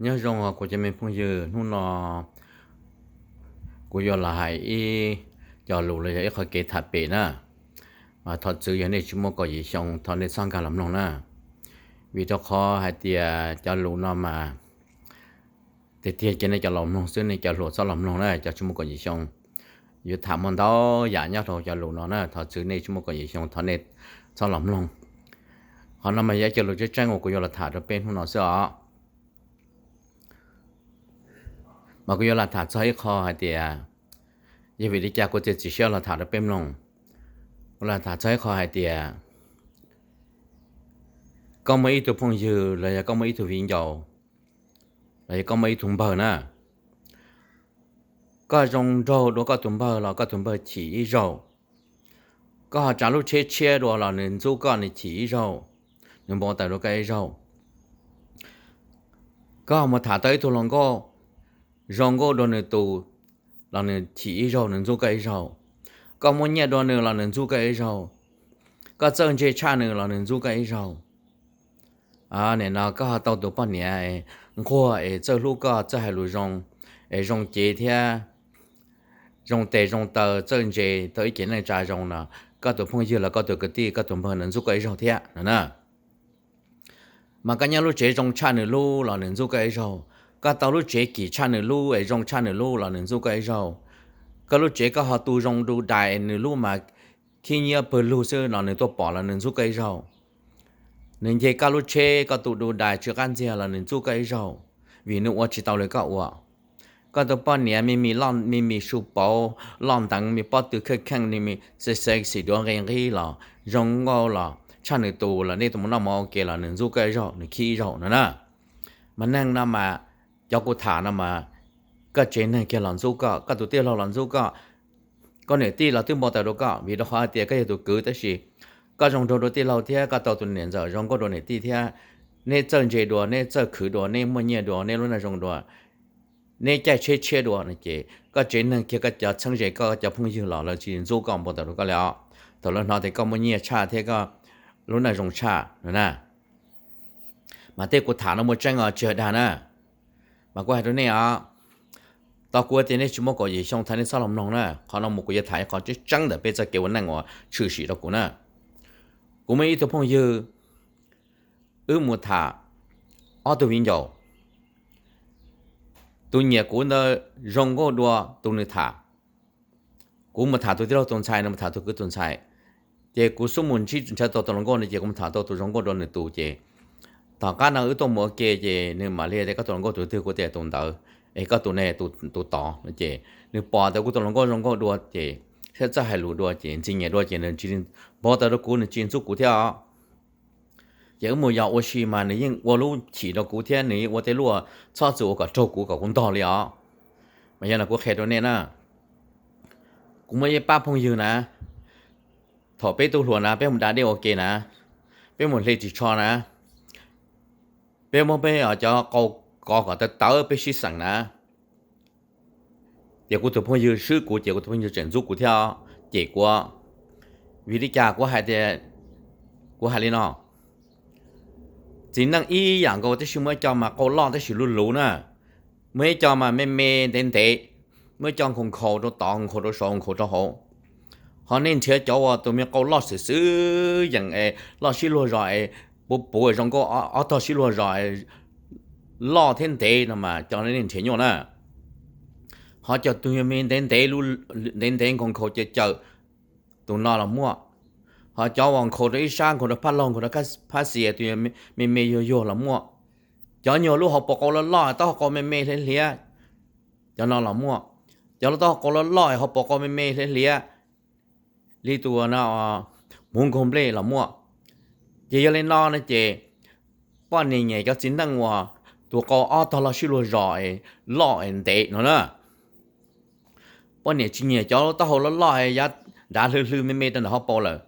Nyob zoo kuv cov me phooj ywg, hnub no kuv yuav los hais ib co lus los yog ib qho kev tham pem na. Mas thov txwv yog nej tsis muaj kaum yim xyoo thov nej txhob nkag los mloog na. Vim rau qhov hais tias cov lus no mas tiag tiag ces nej cov laus mloog xwb, nej cov hluas txhob los mloog na, cov tsis muaj kaum yim xyoo. Yuav tham muaj ntau yam nyob rau cov lus no na, thov txwv nej tsis muaj kaum yim xyoo thov nej txhob los mloog. Qhov no mas yog ib co lus tseeb tseeb uas kuv yuav los tham rau peb hnub no xwb os. Mas kuv yuav los tham txog ib qho hais tias, yog vim li cas kuv thiaj txiav siab los tham rau peb mloog. Kuv los tham txog ib qho hais tias, koj muaj ib tug phooj ywg los yog koj muaj ib tug viv ncaus, los yog koj muaj ib tug npawg na, koj zoo nraug dua koj tus npawg los koj tus npawg chim ib zaug. Koj ho tsav lub tsheb tshiab dua los nws ntxub koj nws chim ib zaug, nws npau taws dua koj ib zaug. Koj mus tham tau ib tug hluas nkauj zoo nkauj dua nws tus los nws chim ib zaug, nws ntxub koj ib zaug. Koj muaj nyiaj dua nws los nws ntxub koj ib zaug. Koj txawj ntse tshaj nws los nws ntxub koj ib zaug. Nim no koj ho tau tus poj niam nquag es txawj hlub koj, txawj hais lus zoo, es zoo cev thiab zoo tes zoo taw, txawj ntse, tau ib cev neej tsa zoo no, koj tus phooj ywg los koj tus kwv tij, koj tus npawg nws ntxub koj ib zaug thiab no na. Mas koj nyob lub tsev zoo tshaj nws lub los nws ntxub koj ib zaug. Koj tau lub tsev kim tshaj nws lub es zoo tshaj nws lub los nws ntxub koj ib zaug. Koj lub tsev koj ho tu zoo du dais, nws lub mas khib nyiab pawg lug xwb no nws tuaj pom los nws ntxub koj ib zaug. Nws nce koj lub tsheb koj tu du dais tsw qab ntxiag los nws ntxub koj ib zaug, vim nws ua tsis tau li koj ua. Koj tus poj niam me mis loj, me mis su pauv, loj nteev, me pob tw kheej kheej, me sexy duav nqi nqib los zoo nkauj los tshaj nws tus los nej tus mus noj mov ua ke los nws ntxub koj ib zaug, nws khib ib zaug no na. Mas neeg no mas, cov kuv tham no mas, koj tsev neeg kiag los ntxub koj, koj tus tij laug los ntxub koj, koj niam tij los twb npau taws dua koj, vim rau qhov hais tias koj yog tus kwv tab sis koj zoo nraug dua tij laug thiab koj tau tus niam ntxawm zoo nkauj dua niam tij thiab, neb txawj ntse dua, neb txawj khwv dua, neb muaj nyiaj dua, neb lub neej zoo dua, neb caij tsheb tshiab dua no ces koj tsev neeg kiag koj cov txheeb ze koj cov phooj ywg los lawv tsis ntxub koj npau taws dua koj li os. Thaum lawv hnov tias koj muaj nyiaj tshaj thiab koj lub neej zoo tshaj no na. Mas tej kuv tham no muaj tseeb os, tsis yog dag na. Mas kuv hais rau nej os, tau kuv tias nej tsis muaj kaum yim xyoo thov nej txhob los mloog na. Qhov no mus kuv yuav tham ib qho tseeb tseeb ntawm peb txoj kev ua neej uas tshwm sim rau kuv na. Kuv muaj ib tug phooj ywg, wb mus tham ob tug viv ncaus. Tus nyiam kuv ntawd zoo nkauj dua tus nws tham. Kuv mus tham tus tij laug tus ntxhais, nws mus tham tus kwv tus ntxhais. Ces kuv xub mus ntsib nrhiav tau tus hluas nkauj no ces kuv mus tham tau tus zoo nkauj dua nws tus ces, tom qab no wb tuaj mus ua ke ces nws mam li tias koj tus hluas nkauj tus twg, kuv tias tus ntawd, es koj tus ne, tus tod no ces nws pom tias kuv tus hluas nkauj zoo nkauj dua ces thiab txawj hais lus dua ces ntxim nyiam dua ces nws tsis npau taws rau kuv, nws tsis ntxub kuv thiab os. Ces wb mus yos ua si mas nws yeej ua lub chim rau kuv thiab nws yeej ua tej lub txhob txwm ua kom raug kuv kom kuv ntog li os. Mas yog no kuv qhia rau nej na, kuv muaj ib pab phooj ywg na, thaum peb tub hluas na peb mus da dej ua ke na, peb mus hle ris tsho na, peb muab peb cov qau kov kom tawv tawv peb sib xeem na. Ces kuv tus phooj ywg swb kuv ces kuv tus phooj ywg tseem ntxub kuv thiab, cem kuv. Vim li cas kuv hais tias, kuv hais li no, txiv neej ib yam nkaus tab sis muaj ib co mas qau loj tab sis luv luv na, muaj ib co mas me me ntev ntev, muaj ib co nkhaus nkhaus rau tod nkhaus rau saud nkhaus rau hauv. Ho nej nrhiav cov uas tus me qau loj xwm xwb yeem es loj sib luag zos es puv puv zoo nkauj ob tog sib luag zos es loj thiab ntev no mas cov nej nrhiav nyuaj na. Ho cov tus me ntev ntev, ntev ntev nkhaus nkhaus caws caws, tus no los muaj. Ho cov uas nkhaus rau ib sab, nkhaus rau phab laug, nkhaus rau phab xis, tus me me yuag yuag los muaj. Cov nyuag lub hauv paus qau loj loj, taub hau qau me me hliav hliav, cov no los muaj. Cov lub taub hau qau loj loj, hauv paus qau me me hliav hliav, li tus no, hmuv nkaug nplej los muaj. Ces yog li no no ces poj niam nyiam cov txiv neej uas tus qau ob tog loj sib luag zos es loj es ntev no na. Poj niam tsis nyiam cov taub hau loj loj es yav nrad hlw hlw me me rau ntawm hauv paus lawm,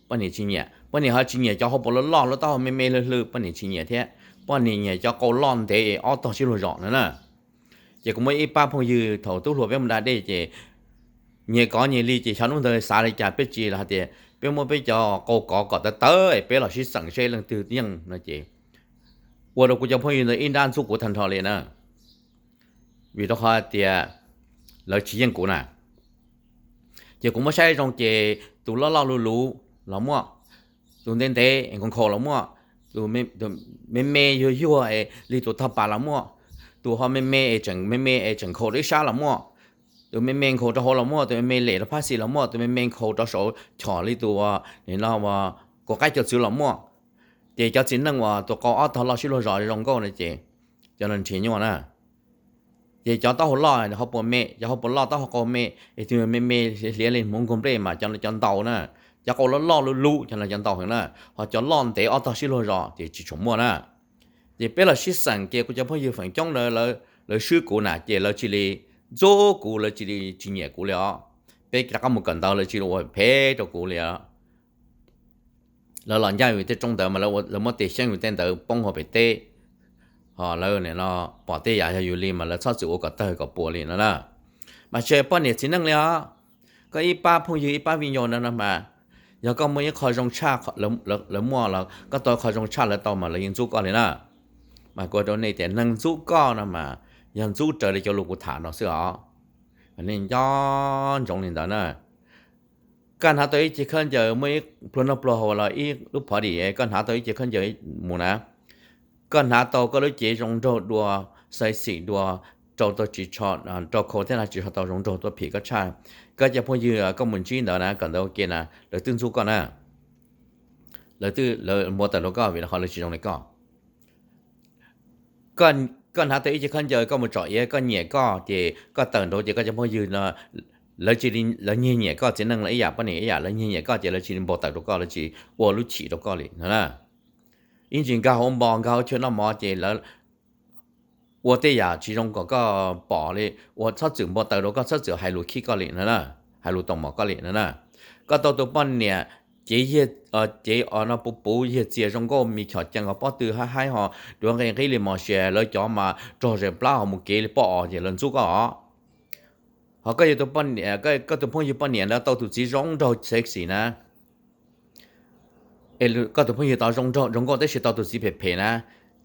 poj niam tsis nyiam. Poj niam ho tsis nyiam cov hauv paus loj loj, lub taub hau me me hlw hlw, poj niam tsis nyiam thiab. Poj niam nyiam cov qau loj ntev es ob tog sib luag zos no na. Ces kuv muaj ib pab phooj ywg thaum tub hluas peb mus da dej ces nyias kov nyias li ces xyov hnub ntawd xav li cas peb tsis los hais tias peb muab peb cov qau kov kom tawv tawv es peb los sib xeem seb leej twg yeej no ces ua rau kuv cov phooj ywg ntawd ib nrab ntxub kuv tag nrho li na, vim rau qhov tias lawv tsis yeej kuv na. Ces kuv muab saib zoo ces tus loj loj luv luv los muaj, tus ntev ntev nkhaus nkhaus los muaj, tus me me yuag yuag li tus tog pas los muaj, tus ho me me es tseem me me es tseem nkhaus rau ib sab los muaj, tus me me nkhaus rau hauv los muaj, tus me me lem rau phab xis los muaj, tus me me nkhaus rau saum chom li tus no, kuv qaib cov txwv los muaj. Ces cov txiv neej uas tus qau ob tog loj sib luag zos zoo nkauj na ces cov no nrhiav nyuaj na. Ces cov taub hau loj ho puas me, cov hau puas loj taub hau qau me, es tus me me hliav li hmuv nkaug nplej mas cov no cov ntau na. Cov qau loj loj luv luv cov no cov ntau heev na, ho cov loj ntev ob tog sib luag zos ces tsis tshua muaj na. Ces peb los sib xeem ces kuv cov phooj ywg feem coob lawv swb kuv na ces lawv cia li ntxub kuv, lawv cia li tsis nyiam kuv li os. Peb rov qab mus kawm ntawv lawv cia li ua phem rau kuv li os. Lawv los ncaj yus tej roob ntawd mas lawv muab tes xyeeb yus tej ntawd poob hauv pem teb, ho lawv no pom tej yam yog yus li mas lawv txhob txwm ua kom tawg kom puas li no na. Mas tsis hais poj niam txiv neej li os, koj ib pab phooj ywg ib pab viv ncaus no no mas, yog koj muaj ib qho zoo tshaj lawv muaj los koj tau qho zoo tshaj lawv tau mas lawv yeej ntxub koj li na. Mas kuv hais rau nej tias neeg ntxub koj no mas yog ntxub raws li cov lus kuv tham no xwb os. Nej nco ntsoov li ntawd na. Koj hnav tau ib ce khaub ncaws muaj ib pluag noj pluag haus los ib lub party, koj hnav tau ib ce khaub ncaws mus na, koj hnav tau koj lub cev zoo nraug dua, sexy dua, rau tau tsis tsho, rau khau thiab hnav tsis tsho tau zoo nraug tuaj phim koj tshaj, koj cov phooj ywg koj mus ntsib ntawd na, kawm ntawv ua ke na, lawv twb ntxub koj na. Lawv twb, lawv npau taws rau koj vim qhov lawv tsis zoo li koj. Koj hnav tau ib ce khaub ncaws koj mus tsom iav koj nyiam koj ces koj tawm nraud ces koj cov phooj ywg no lawv cia li, lawv nyiag nyiam koj, txiv neej los ib yam poj niam ib yam, lawv nyiag nyiam koj ces lawv cia li npau taws rau koj, lawv tsis ua lub chim rau koj li no na. Ib ntsis nkag hauv npo nkag hauv chaw noj mov ces lawv ua tej yam tsis zoo kom koj pom li, ua txhob txwm npau taws rau koj, txhob txwm hais lus khib koj li no na, hais lus tau mom koj li no na. Koj tau tus poj niam cev, cev no puv puv yag txias zoo nkauj me chom cees ho pob tw haib haib ho duav nqi nqib li mos sia, lawv cov mas rog zes plab ho mus kev li poj os ces lawv ntxub koj os. Ho koj yog tus poj niam, koj tus phooj ywg poj niam ntawd tau tus txiv zoo nraug sexy na, koj tus phooj ywg tod zoo nraug zoo nkauj tab sis tau tus txiv phem phem na,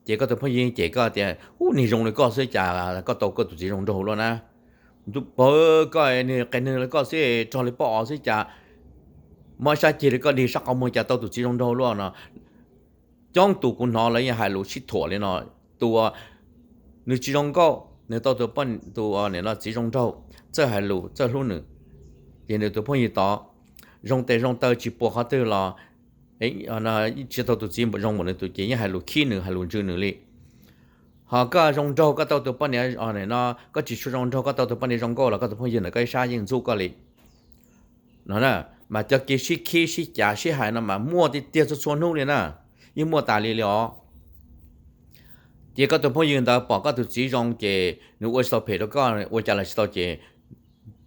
ces koj tus phooj ywg cem koj tias, ub, niag zoo li koj xwb cas koj tau koj tus txiv zoo nraug luaj na. Pawg koj, niag qe neeg li koj xwb, rog li poj os xwb cas, mob sab ceg li koj dig sab qau muag cas tau tus txiv zoo nraug luaj no. Coob tus kuv hnov lawv yeej hais lus sib thuam li no, tus uas nws tsis zoo nkauj nws tau tus, tus txiv zoo nraug, txawj hais lus txawj hlub nws, ces nws tus phooj ywg tod zoo tes zoo taw tsis puas qhov twg los tsis tau tus txiv zoo npaum nws tus ces yeej hais lus khib nws hais lus ntsws nws li. Ho koj zoo nraug koj tau tus poj niam no, koj tsis tshua zoo nraug koj tau tus poj niam zoo nkauj los koj tus phooj ywg ntawm koj ib sab yeej ntxub koj li no. Mas cov kev sib khib sib cav sib hais no mas muaj tiag tiag txhua txhua hnub li na, yeej muaj tas li li os. Ces koj tus phooj ywg ntawd pom koj tus txiv zoo ces nws ua tsis tau phem rau koj, ua cas los tsis tau ces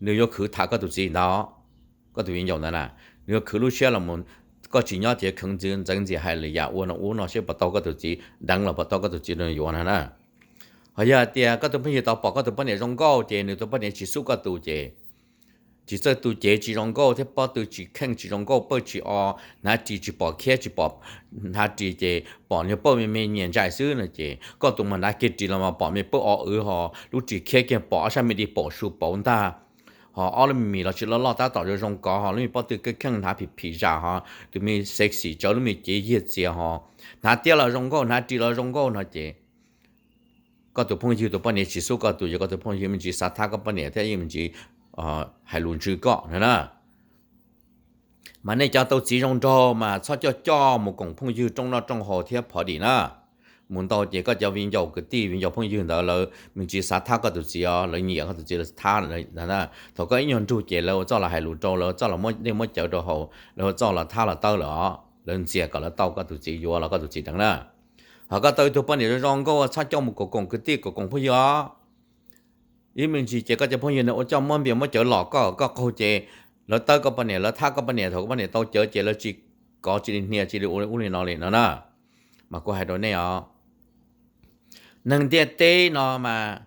nws yuav khwv tham koj tus txiv ntawd, koj tus viv ncaus ntawd na, nws yuav khwv lub siab los mus, koj tsis nyob ces kheev ntxeev ntxias hais lwm yam ua no ub no seb puas tau koj tus txiv deev los puas tau koj tus txiv yuav no na. Ho yog hais tias koj tus phooj ywg tau pom koj tus poj niam zoo nkauj ces nws tus poj niam tsis xub koj tus ces tsis txawj tu cev tsis zoo nkauj thiab pob tw tsis kheej tsis zoo nkauj pawj tsis o, hnav ris tsis pom khiab tsis pom, hnav ris ces pom niag pawj me me nyias ntsais xwb no ces koj tus mas hnav kiag ris los mas pom me pawj o wv ho lub ris khiab kiag pom ob sab me di paum su pauv ntag, ho ob lub me mis los tsis loj loj tab tom zoo zoo kov ho lub me pob tw kheej kheej hnav phim phim zam ho tus me sexy tsawv lub me cev yiag txias ho hnav tiab los zoo nkauj hnav ris los zoo nkauj no ces koj tus phooj ywg tus poj niam tsis xub koj tus, yog koj tus phooj ywg me ntsis xav thab koj poj niam thiab yeej me ntsis hais lus ntsws koj no na. Mas nej cov tau txiv zoo nraug mas txhob coj coj mus koom phooj ywg rooj noj rooj haus thiab party na. Mus ntau ces koj cov viv ncaus kwv tij viv ncaus phooj ywg ntawd lawv me ntsis xav thab koj tus txiv os, lawv nyiam koj tus txiv lawv thab. Thaum koj ib nyuag nrug ces lawv ua txoj los hais lus rau, lawv ua txoj los muab dej muab cawv rau haus, lawv ua txoj los thab los tawb lawm os, lawv ntxias kom lawv tau koj tus txiv yuav los koj tus txiv deev na. Ho koj tau ib tug poj niam zoo zoo nkauj txhob coj mus koom koom kwv tij koom koom phooj ywg os. Ib me ntsis ces koj cov phooj ywg ntawd ua coj muab npias muab cawv los koj, koj qaug ces lawv tawb koj poj niam lawv thab koj poj niam, thaum koj poj niam tau cawv ces lawv tsis kov cia li hnia cia li ua ub li no li no na. Mas kuv hais rau nej os, neeg ntiaj teb no mas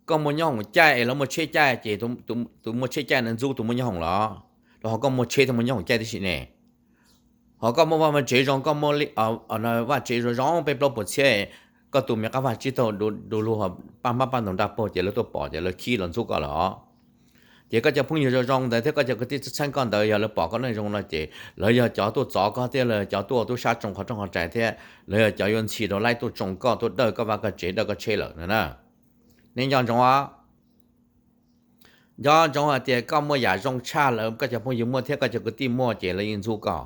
koj muaj nyob hoom caij es lawv muaj tsheb caij ces tus muaj tsheb caij ntawd ntxub tus muaj nyob hoom los, rau qhov koj muaj tsheb thiaj muaj nyob hoom caij tib si ne. Ho koj muaj vaj muaj tsev zoo, koj muaj vaj tsev zoo zoo peb plaub puas txhiab, koj tus me qab vaj tsib taug du lug paj hmab paj ntoos nraj paug ces lawv tuaj pom ces lawv khib los ntxub koj lawm os. Ces koj cov phooj ywg zoo zoo ntawd thiab koj cov kwv tij txheeb koj ntawd yog lawv pom koj neej zoo no ces lawv yog cov tuaj txov koj thiab lawv yog cov tuaj tub sab tsoo qhov rooj qhov rais thiab lawv yog cov yuav ntxhi rau laib tuaj tsoo koj tuaj dawj koj vaj koj tsev dawj koj tsheb lawm no na. Nej nco ntsoov os. Nco ntsoov hais tias koj muaj yam zoo tshaj lawv koj cov phooj ywg muaj thiab koj cov kwv tij muaj ces lawv yeej ntxub koj.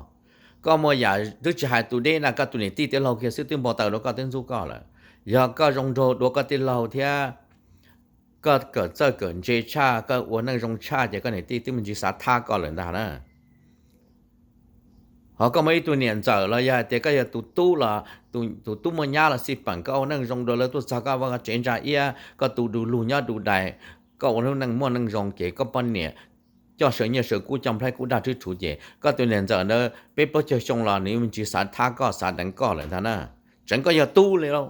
Koj muaj yam twb tsis hais tus deb na, koj tus niam tij tij laug kiag xwb twb npau taws rau koj twb ntxub koj lawm. Yog koj zoo nraug dua koj tij laug thiab koj kawm txawj kawm ntse tshaj koj ua neej zoo tshaj ces koj niam tij twb me ntsis xav thab koj lawm ntag na. Ho koj muaj ib tug niam ntxawm los yog hais tias koj yog tus tub los tus tub muaj nyab los xij peem koj ua neej zoo dua lawv tuaj txog koj vaj koj tsev ntsa iab koj tu du lug nyob du dais, koj ua lub neej muaj neej zoo ces koj poj niam coj sawv nyiaj sawv kub coj nplhaib kub daj rhwb rhuv ces koj tus niam ntxawm ntawd peb plaub caug xyoo los nws yeej me ntsis xav thab koj xav deev koj lawm ntag na. Tseev koj yog tub li lauj.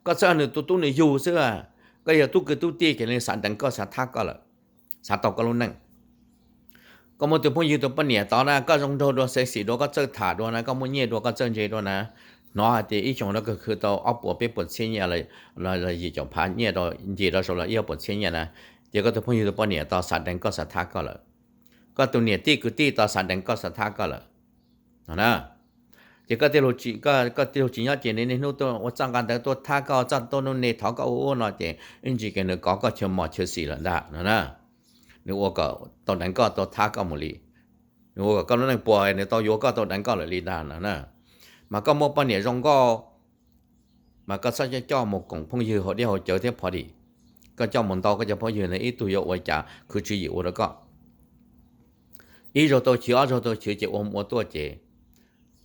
Koj txhawj nws tus tub nws yug xwb, koj yog tub kwv tub tij ces nws xav deev koj xav thab koj lawm, xav tau koj lub neej. Koj muaj tus phooj ywg tus poj niam tod na koj zoo nraug dua sexy dua koj txawj tham dua na koj muaj nyiaj dua koj txawj ntse dua na, hnov hais tias ib xyoos no koj khwv tau ob puas peb puas txhiab nyiaj los yim caum phav nyiaj rau nce rau saud los ib puas txhiab nyiaj na, ces koj tus phooj ywg tus poj niam tod xav deev koj xav thab koj lawm. Koj tus niam tij kwv tij tod xav deev koj xav thab koj lawm no na. Ces koj tij laug tsis nyob ces niaj hnub tuaj ua txoj nqa ntawd tuaj thab koj txoj tuaj nuj ne thov koj ua ub no ces ib ntsis ces nws kov koj chaw mos chaw xis lawm ntag no na. Nws ua kom tau deev koj tau thab koj mus li, nws ua kom koj lub neej puas nws tau yuav koj tau deev koj lawm li ntag no na. Mas koj muaj poj niam zoo nkauj mas koj txhob coj mus koom phooj ywg haus dej haus cawv thiab party. Koj coj mus ntau koj cov phooj ywg ntawd ib tug yuav ua cas khwv tswv yim ua rau koj. Ib zaug tau chwv ob zaug tau chwv ces ua mus ua tuaj ces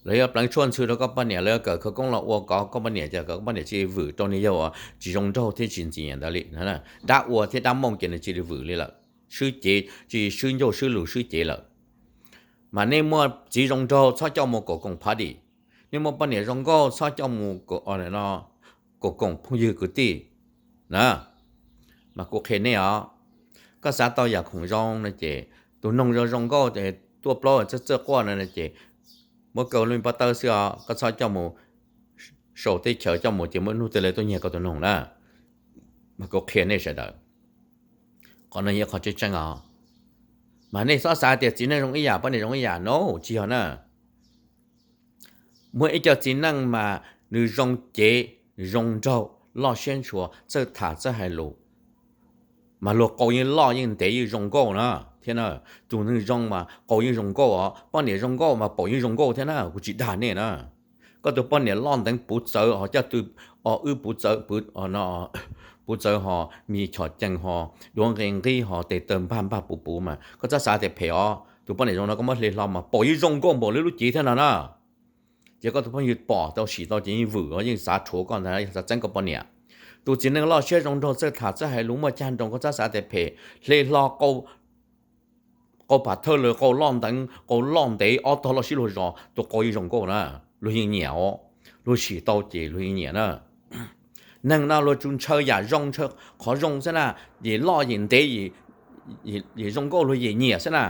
lawv yuav pleev tshuaj ntxhw rau koj poj niam, lawv yuav kawm khawv koob los ua kom koj poj niam, kom koj poj niam tsis vwm rau nws yog uas tsis zoo nraug thiab tsis ntxim nyiam ntawd li. Dab ua thiab dab mooj ces nws tsis li vwm li lawm, swb cev, tsis swb ncauj swb lus swb cev lawm. Mas nej muaj txiv zoo nraug txhob coj mus koom koom party, nej muaj poj niam zoo nkauj txhob coj mus koom koom phooj ywg kwv tij na. Mas kuv qhia nej os, koj xav tau yam khoom zoo no ces tus noog zoo zoo nkauj tuaj plaub txawj txawj quaj no ces muab kaw lub me pob tawb xwb os, koj txhob coj mus sau teb chaws coj mus ces muaj hnub twg lawv tuaj nyiag koj tus noog na. Mas kuv qhia nej sawv daws, qhov no yog qhov tseeb tseeb os. Mas nej txhob xav tias txiv neej zoo ib yam poj niam zoo ib yam no, tsis yog na. Muaj ib co txiv neej mas nws zoo cev, zoo nraug, loj siab ntshua, txawj tham txawj hais lus, mas luag qau yeej loj yeej ntev yeej zoo nkauj na thiab na. Tus neeg zoo mas qau yeej zoo nkauj os, poj niam zoo nkauj mas paum yeej zoo nkauj thiab na, kuv tsis dag nej na. Koj tus poj niam loj nteev puv txawv ho coj tw, o wb puv txawv, puv txawv ho mis chom cees ho duav nqi nqib ho tes taw npag npag puv puv mas koj txhob xav tias phem os. Tus poj niam zoo no koj muab hle hlo mas paum yeej zoo nkauj npaum li lub cev thiab no na. Ces koj tus phooj ywg pom tau sim tau ces yeej vwm yeej xav rhuav koj ntag, xav txeeb koj poj niam. Tus txiv neej loj siab zoo nraug txawj tham txawj hais lus muaj caj nroos koj txhob xav tias phem, hle hlo qau pam thawj lawm qau loj nteev qau loj ntev ob tog loj sib luag zos tus qau yeej zoo nkauj na, luag yeej nyiam os. Luag sim tau ces luag yeej nyiam na. Neeg no luag tsuas ntshaw yam zoo ntshaw qhov zoo xwb na, yim loj yim ntev yim zoo nkauj luag yim nyiam xwb na.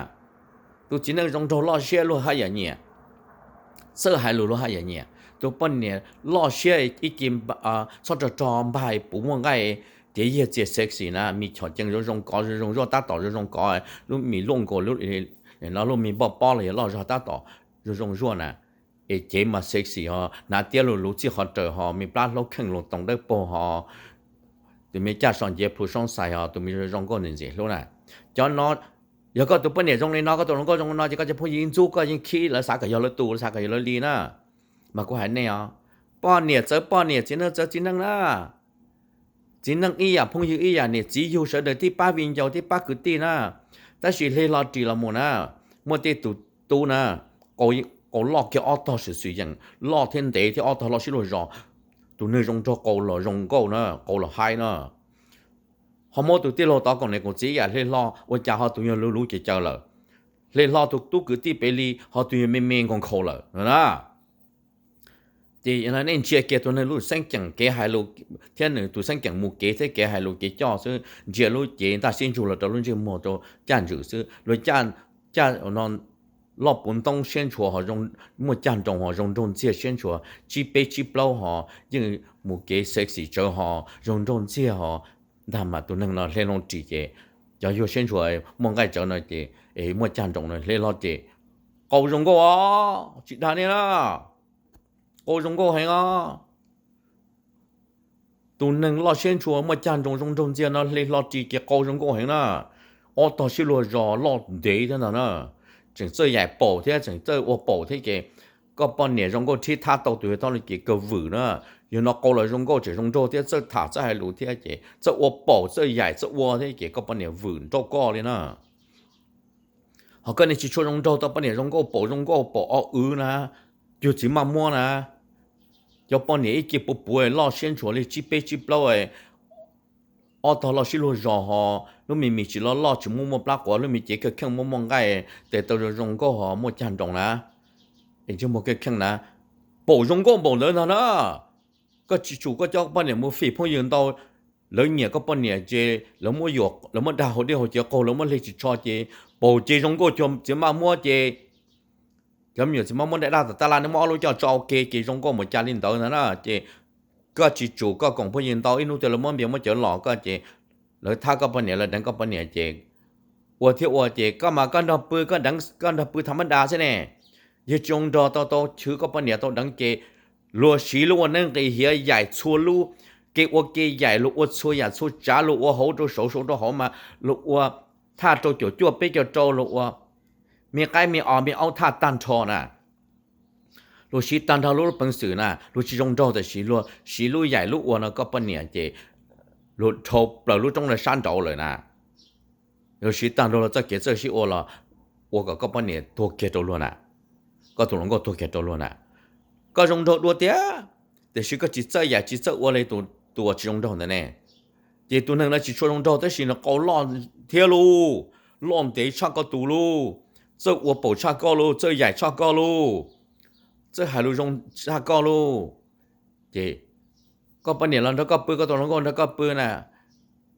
Tus txiv neej zoo nraug loj siab luag haj yam nyiam, txawj hais lus luag haj yam nyiam. Tus poj niam loj siab ib ce txhob rog rog npag puv muaj nqaij, tiav yiag txias sexy na, mis chom cees zoo zoo kov zoo zoo zuaj tab tom zoo zoo kov, lub mis luaj nkaus no lub mis npoj pob los yog loj zog tab tom zoo zoo zuaj na. Es cev mas sexy ho hnav tiab lug luv txij qhov raws ho me plab hlaub kheej lug toos dawb paug ho tus me caj so nciav plhu soob xais ho tus me zoo nkauj ntxim ntxim hlub na. Cov no, yog koj tus poj niam zoo li no koj tus hluas nkauj zoo li no ces koj cov phooj ywg yeej ntxub koj yeej khib, lawv xav kom yog lawv tus, lawv xav kom yog lawv li na. Mas kuv hais nej os, poj niam txawv poj niam, txiv neej txawv txiv neej na. Txiv neej ib yam phooj ywg ib yam, niam txiv yug sawv daws tib pab viv ncaus tib pab kwv tij na. Tab sis hle hlo ris los mus na, muaj tej tus tub na, qau loj kiag ob tog swm swm yeem loj thiab ntev thiab ob tog loj sib luag zos, tus neeg zoo nraug qau los zoo nkauj na, qau los haib na. Ho muab tus tij laug tod koom niam koom txiv ib yam hle hlo ua cas ho tus yog luv luv caws caws lawm. Hle hlo tus tub kwv tij pem li ho tus yog me me nkhaus nkhaus lawm no na. Ces nej ntsia kiag tus neeg lub xeeb ceem kev hais lus thiab nws tus xeeb ceem mus kev thiab kev hais lus kev coj xwb, ntsia lub cev ntaj sib ntsug los rau lub ntsej muag rau caj ntswm xwb, luag caj no loj puv ntoob siab ntshua ho muaj cag nroos ho zoo nraug ntxiag siab ntshua, tsib peb tsib plaub ho yeej mus kev sexy tsawv ho zoo nraug ntxiag ho ntag mas tus neeg no hle hlo ris ces cov yuag siab ntshua muaj nqaij tsawv no ces muaj cag nroos no hle hlo ces qau zoo nkauj os, tsis dag nej na, qau zoo nkauj heev os. Tus neeg loj siab ntshua muaj cag nroos zoo nraug ntxiag no hle hlo ris ces qau zoo nkauj heev na. Ob tog sib luag zos loj ntev thiab ntag na, tseem txawj yaim paum thiab tseem txawj ua paum thiab ces koj poj niam zoo nkauj thib thab tau tus yawg thaub li ces kawg vwm na. Yawg no qau los zoo nkauj tseem zoo nraug thiab txawj tham txawj hais lus thiab ces txawj ua paum txawj yaim txawj ua thiab ces koj poj niam vwm nrauj koj li na. Ho koj niam tsis tshua zoo nraug tau poj niam zoo nkauj paum zoo nkauj paum ob wb na, yug txiv maj muab na, cov poj niam ib ce puv puv loj siab ntshua li tsib peb tsib plaub, ob tog loj sib luag zos ho lub me mis tsis loj loj tsis muaj muaj plab quav, lub me cev kawg kheej muaj muaj nqaij, tes taw zoo zoo nkauj ho muaj cag nroos na, es ntsej muag kawg kheej na, paum zoo nkauj npaum ntawd ntag na. Koj tsis tsum koj coj poj niam mus fim phooj ywg ntau, lawv nyiam koj poj niam ces lawv muab dag hauv dej hauv cawv qaug, lawv muab hle tsis tsho ces paum ces zoo nkauj cuag txiv maj muab ces cov me nyuam txiv maj muab daj daj tom tab laj nej muab ob lub coj tso ua ke ces zoo nkauj mus cas li ntawd ntag na ces koj tsis tsum koj koom phooj ywg ntau ib hnub twg lawv muab npias muab cawv los koj ces lawv thab koj poj niam lawv deev koj poj niam ces ua thiab ua ces koj mas koj nrog pw koj deev koj nrog pw tham mab das xwb ne. Yog tsis zoo nraug tau tau chwv koj poj niam tau deev ces luag siv lub ua neeb nqis hiav yaim txhua lub, kev ua ke yaim luag ua txhua yam txhua tsav luag ua hauv rau saud saud rau hauv mas luag ua thaj rau caum cuaj peb caug rau luag ua me qaib me os me aub thaj tag nrho na. Luag siv tag nrho lub lub peev xwm na luag tsis zoo nraug tab sis luag siv lub yaim lub ua no koj poj niam ces luag dhau plaws lub roob no sab nraud lawm na. Luag siv tag nrho luag txoj kev txawj sib ua los ua kom koj poj niam tuag kiag rau luag na, koj tus hluas nkauj tuag kiag rau luag na. Koj zoo nraug dua tiag, tiam sis koj tsis txawj yaim tsis txawj ua li tus uas tsis zoo nraug ntawd ne. Ces tus neeg no tsis tshua zoo nraug tab sis nws qau loj thiab lauj, loj ntev tshaj koj tus lauj, txawj ua paum tshaj koj lauj, txawj yaim tshaj koj lauj, txawj hais lus zoo tshaj koj lauj. Ces koj poj niam los nrog koj pw, koj tus hluas nkauj nrog koj pw na,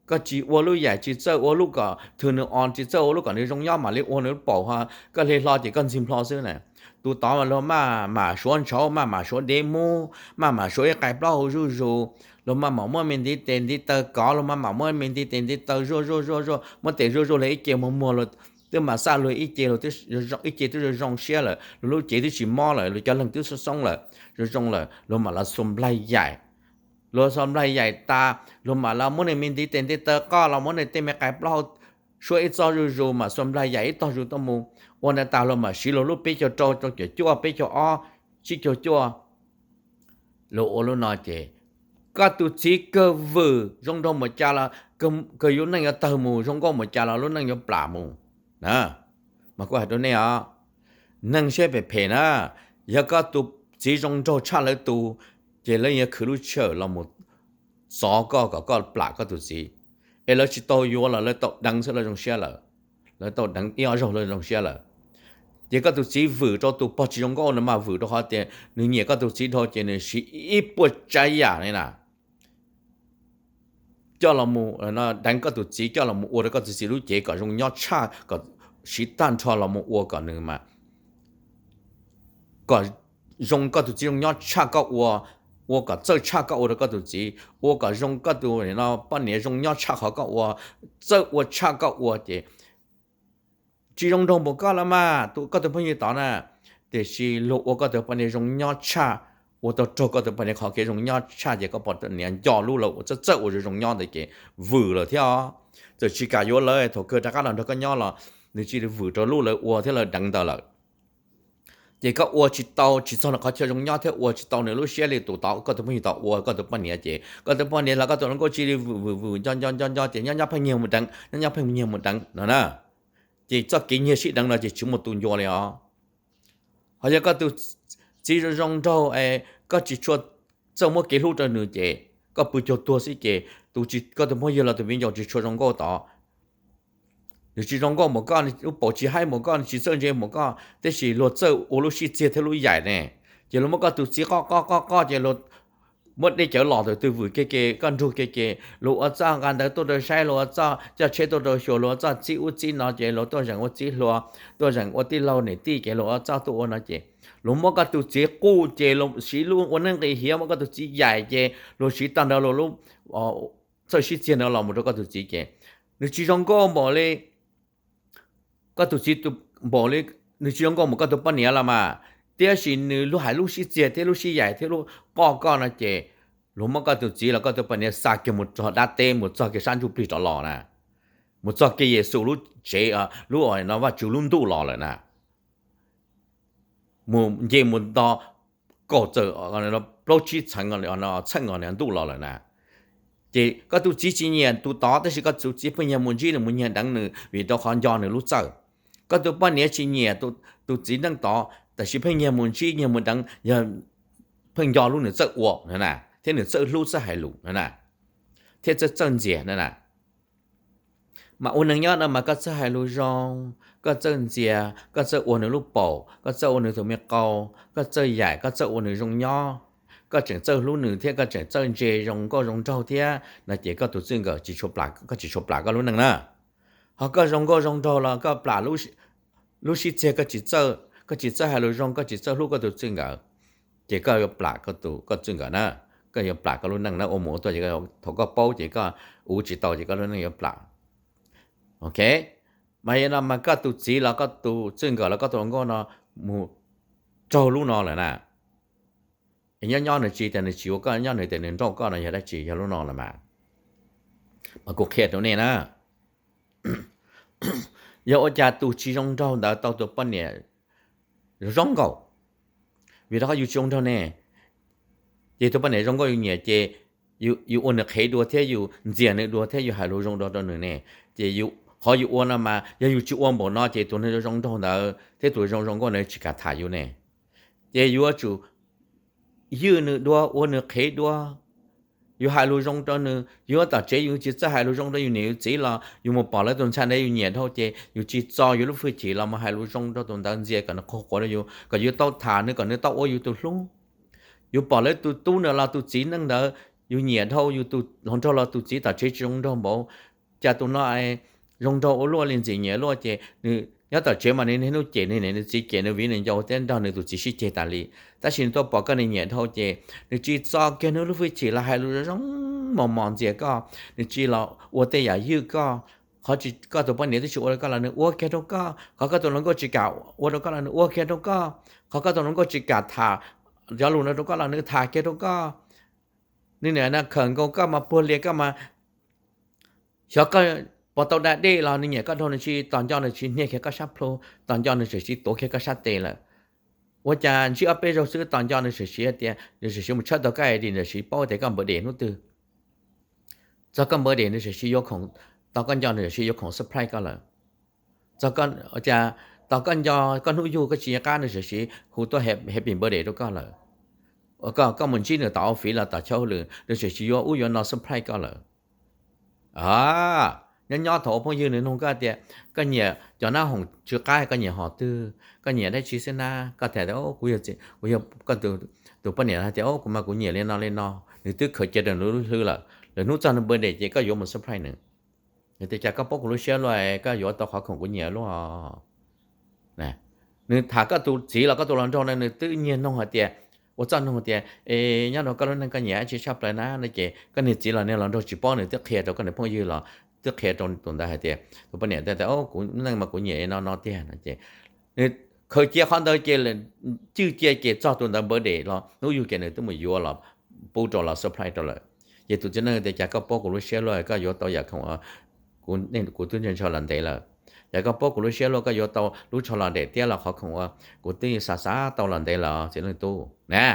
koj tsis ua lub yaim tsis txawj ua lub kom thwm nws os, tsis txawj ua lub kom nws zoo nyob mam li ua nws lub paum ho koj hle hlo ces koj ntxig nplho xwb na. Tus tod mas luag maj mam suav ntshauv, maj mam suav dev mub, maj mam suav ib qais plaub hau zuj zus, luag maj mam muab me ntiv tes ntiv taw kov, luag maj mam muab me ntiv tes ntiv taw zuaj zuaj zuaj zuaj, muab tes zuaj zuaj luag ib ce muag muag luag twb mam xaj luag ib ce, ib ce twb zoo zoo siab lawm, luag lub cev twb tsis mob lawm, luag cov leeg twb xoob xoob lawm, zoo zoo lawm, luag mam los xuas nplaig yaim. Luag xuas nplaig yaim tas luag mam los muab nws me ntiv tes ntiv taw qoj los muab nws tej me qais plaub hau suab ib txoj zuj zus, mam xuas nplaig yaim ib tog zus tuaj mus. Ua ntawd tas luag mam siv luag lub peb caug rau rau caum cuaj peb caug ob tsib caug cuaj. Luag ua lub no ces koj tus txiv kawg vwm zoo nraug mus cas los kawg yuav neej yuav tawg mus, zoo nkauj mus cas los lub neej yuav plam mus na. Mas kuv hais rau nej os, neeg siab phem phem na, yog koj tus txiv zoo nraug tshaj lawv tus, ces lawv yuav khwv lub sij hawm los mus txov koj kom koj plam koj tus txiv. Es lawv tsis tau yuav los lawv tau deev xwb lawv zoo siab lawm, lawv tau deev ib ob zaug lawv zoo siab lawm. Ces koj tus txiv vwm rau tus pog tsis zoo nkauj no mas vwm rau qhov tias nws nyiam koj tus txiv dhau ces nws siv ib puas tsav yam li na coj los mus deev koj tus txiv, coj los mus ua rau koj tus txiv lub cev kom zoo nyob tshaj, kom siv tag nrho los mus ua kom nws mas kom zoo, koj tus txiv zoo nyob tshaj koj ua, ua kom txawj tshaj koj ua rau koj tus txiv, ua kom zoo koj tus poj niam zoo nyob tshaj qhov koj ua, txawj ua tshaj koj ua ces tsis zoo nraug npaum koj los mas tus koj tus phooj ywg tod na. Tiam sis luag ua koj tus poj niam zoo nyob tshaj, ua tau raug koj tus poj niam qhov kev zoo nyob tshaj ces koj poj niam nco lub lawv ua txawj txawj ua zoo zoo nyob ntawd ces vwm lawm thiab os. Txawm tsis kam yuav lawv thaum kawg rov qab los nrog koj nyob los nws cia li vwm rau lub lawv ua thiab lawv deev ntawd lawm. Ces koj ua tsis tau, tsis txog nws qhov chaw zoo nyob thiab ua tsis tau nws lub siab li tus tod koj tus phooj ywg tod ua koj tus poj niam ces koj tus poj niam los koj tus hluas nkauj cia li vwm vwm vwm nco nco nco nco ces nyob nyob pheej nyiag mus deev, nyob nyob pheej nyiag mus deev no na. Ces txoj kev nyiag sib deev no ces tsis muaj tus ncua li os. Ho yog koj tus txiv zoo zoo nraug es koj tsis tshua txawj muab kev hlub rau nws ces koj pw cuag tuag xwb ces tus, koj tus phooj ywg los tus viv ncaus tsis tshua zoo nkauj tod. Nws tsis zoo nkauj npaum koj, nws lub paum tsis haib npaum koj, nws tsis txawj ntse npaum koj, tab sis luag txawj ua lub sij txiag thiab lub yaim ne. Ces luag muab koj tus txiv qoj qoj qoj qoj ces luag muab dej cawv los tus twg vwm kiag ces koj nrug kiag ces luag ua txuj nqa ntawv tuaj rau saib, luag ua txuj coj tsheb tuaj rau xyuas, luag ua txuj txib ub txib no ces luag tuaj zeem ua txib hluas, tuaj zeem ua tij laug niam tij ces luag ua txuj tuaj ua no ces luag muab koj tus txiv quj ces siv lub ua neej nqis hiav, muab koj tus txiv yaim ces luag siv tag nrho luag lub txawj sib txiag ntawd los mus rau koj tus txiv ces nws tsis zoo nkauj npaum li koj tus txiv, npaum li nws tsis zoo nkauj npaum koj tus poj niam los mas, tiam sis nws lub hais lub sib txiag thiab lub sib yaim thiab lub qoj koj no ces luag muab koj tus txiv los koj tus poj niam xa kiag mus txog dab teb, mus txog kiag sab ntsuj plig rov los na, mus txog kiag Yexus lub tsev, lub no Vajtswv lub ntuj los lawm na, mus nce mus nto kaum txawm plaub tsib txheeb txheej ntuj los lawm na. Ces koj tus txiv tsis nyiam tus tod, tab sis koj tus txiv pheej nyiag mus ntsib nws, mus nyiag deev nws vim rau qhov nco nws lub txawj. Koj tus poj niam tsis nyiam tus txiv neej tod, tab sis pheej nyiag mus ntsib nyiag mus deev, yog pheej nco lub nws txawj ua na, thiab nws txawj hlub txawj hais lus na, thiab txawj txawj ntxias na. Mas ua neeg nyob no mas koj txawj hais lus zoo, koj txawj ntxias, koj txawj ua nws lub paum, koj txawj ua nws tus me qau, koj txawj yaim, koj txawj ua nws zoo nyob, koj tseem txawj hlub nws thiab koj tseem txawj ntse zoo nkauj zoo nraug thiab no ces koj tus txij nkawm tsis tshua plam, koj tsis tshua plam koj lub neej na. Ho koj zoo nkauj zoo nraug los koj plam lub sib txiag, koj tsis txawj, koj tsis txawj hais lus zoo, koj tsis txawj hlub koj tus txij nkawm, ces koj yuav plam koj txij nkawm na, koj yuav plam koj lub neej na. Ua mus ua tuaj ces thaum koj paub ces koj uv tsis tau ces koj lub neej yuav plam. Ok, mas yog no mas koj tus txiv los koj tus txij nkawm los koj tus hluas nkauj no mus raug lub no lawm na. Es nyob nyob nws tsis tias nws tsis yuav koj, nyob nws tias nws nrauj koj no yog dab tsi? Yog lub no los mas, mas kuv qhia rau nej na. Yog ua cas tus tsis zoo nraug ntawd tau tus poj niam zoo nkauj? Vim rau qhov yus tsis zoo nraug ne, ces tus poj niam zoo nkauj yus nyiam ces yus ua nws qhev dua thiab yus ntxias nws dua thiab yus hais lus zoo dua rau nws ne. Ces qhov yus ua no mas yog yus tsis ua npaum no ces tus neeg zoo nraug ntawd thiab tus zoo zoo nkauj ntawd tsis kam tham yus ne. Ces yuav tsum ywj nws dua, ua nws qhev dua, yus hais lus zoo rau nws. Yus tom tsev yus tsis txawj hais lus zoo rau yus niam yus txiv los yus mus pom lawv tus ntxhais ntawd yus nyiam dhau ces yus tsis txo yus lub hwj chim los mus hais lus zoo rau tus ntawd, ntxias kom nws qhuas quav rau yus, kom yus tau tham nws, kom nws tau ua yus tus hlub. Yus pom lawv tus tub ntawd los tus txiv neej ntawd yus nyiam dhau, yus tus hluas nraug los tus txiv tom tsev tsis zoo nraug npaum, cas tus no zoo nraug ua luaj li, ntxim nyiam luaj, ces nws nyob tom tsev mas nws niaj hnub cem nws niam nws txiv, cem nws viv nws ncaus thiab nrog nws tus txiv sib ceg tas li. Tab sis nws tuaj pom koj nws nyiam dhau ces nws tsis txo kiag nws lub hwj chim los hais lus zoo mos mos ntxias koj, nws tsis los ua tej yam ywj koj. Qhov koj tus poj niam twb tsis ua rau koj los nws ua kiag rau koj, qhov koj tus hluas nkauj tsis kam ua rau koj los nws ua kiag rau koj, qhov koj tus hluas nkauj tsis kam tham cov lus no rau koj los nws tham kiag rau koj. Nws niam no khawm nkaus koj mas puag lias koj mas, xyov koj puas tau da dej los nws nyiam koj dhau, nws tsis tos nco nws tsis hnia kiag koj sab plhu, tos nco nws tseem tsis tuav kiag koj sab tes lawm. Ua cas ntsib ob peb zaug xwb tos nco nws tseem siv tias, nws tseem siv mus tshawb tau koj id, nws tseem siv paub tias koj npawv des hnub twg. Txog koj npawv des nws tseem siv yuav khoom, tos koj nco nws tseem siv yuav khoom surprise koj lawm. Txog, cas tos koj nco koj hnub yug koj tsis nco qab nws tseem siv hu tuaj happy birthday rau koj lawm. Koj mus ntsib nws tom office los tom chaw hauj lwm nws tseem siv yuav ub yuav no surprise koj lawm. Nyob nyob thaum ua phooj ywg nws nug koj tias koj nyiam cov nab hoom tsw qab, koj nyiam hom twg, koj nyiam dab tsi xwb na, koj tias kuv yog, kuv yog koj tus poj niam hais tias kuv mas kuv nyiam li no li no, nws twb khaws cia rau nws lub hlwb lawm, lwm hnub txog nws birthday ces koj yuav mus surprise nws. Nws tias cas koj paub kuv lub siab luaj, koj yuav tau qhov khoom kuv nyiam luaj. Nws tham koj tus txiv los koj tus hluas nraug no nws twb nyiag noog hais tias, ua txuj noog tias, nyob rau koj lub neej koj nyiam dab tsi tshaj plaws na no ces koj niag txiv los niag hluas nraug tsis paub, nws twb qhia rau koj niag phooj ywg los twb qhia rau tus ntawd hais tias, tus poj niam tias kuv neej mas kuv nyiam li no no tiag no ces nws khaws cia qhov ntawd ces cwj cia ces txog tus ntawd birthday los hnub yug ces nws twb mus yuav los pub rau los surprise rau lawm. Ces tus txiv neej tias cas koj paub kuv lub siab luaj, koj yuav tau yam khoom kuv twb ntshaw los ntev lawm. Cas koj paub kuv lub siab luaj, koj yuav tau lub tsho los daim tiab los qhov khoom uas kuv twb xav xav tau los ntev lawm txiv neej tub na.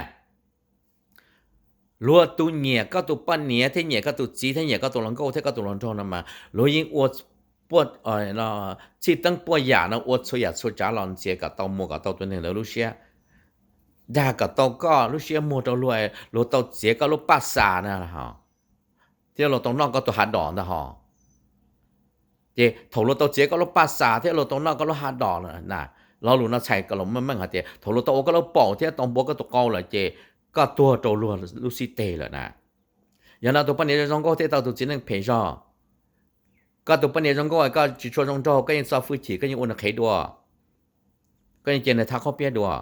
Luag tus nyiam koj tus poj niam thiab nyiam koj tus txiv thiab nyiam koj tus hluas nkauj thiab koj tus hluas nraug no mas luag yeej ua txhij teeb puaj yam no, ua txhua yam txhua tsav los ntxias kom tau muas kom tau tus neeg ntawd lub siab, dag kom tau koj lub siab muag rau luag, luag tau txiav koj lub paj xas na, thiab luag tau noj koj tus hav dom ntag hos. Ces thaum luag tau txiav koj lub paj xas thiab luag tau noj koj lub hav dom na, lo lus no txhais kom los meej meej hais tias thaum luag tau ua koj lub paum thiab tau npuav koj tus qau lawm ces koj tuag rau luag lub xib teg lawm na. Yog no tus poj niam zoo zoo nkauj thiaj tau tus txiv neej phem zog. Koj tus poj niam zoo nkauj koj tsis tshua zoo nraug, koj yeej txo fwj chim, koj yeej ua nws qhev dua, koj yeej cia nws tha qhob piab dua,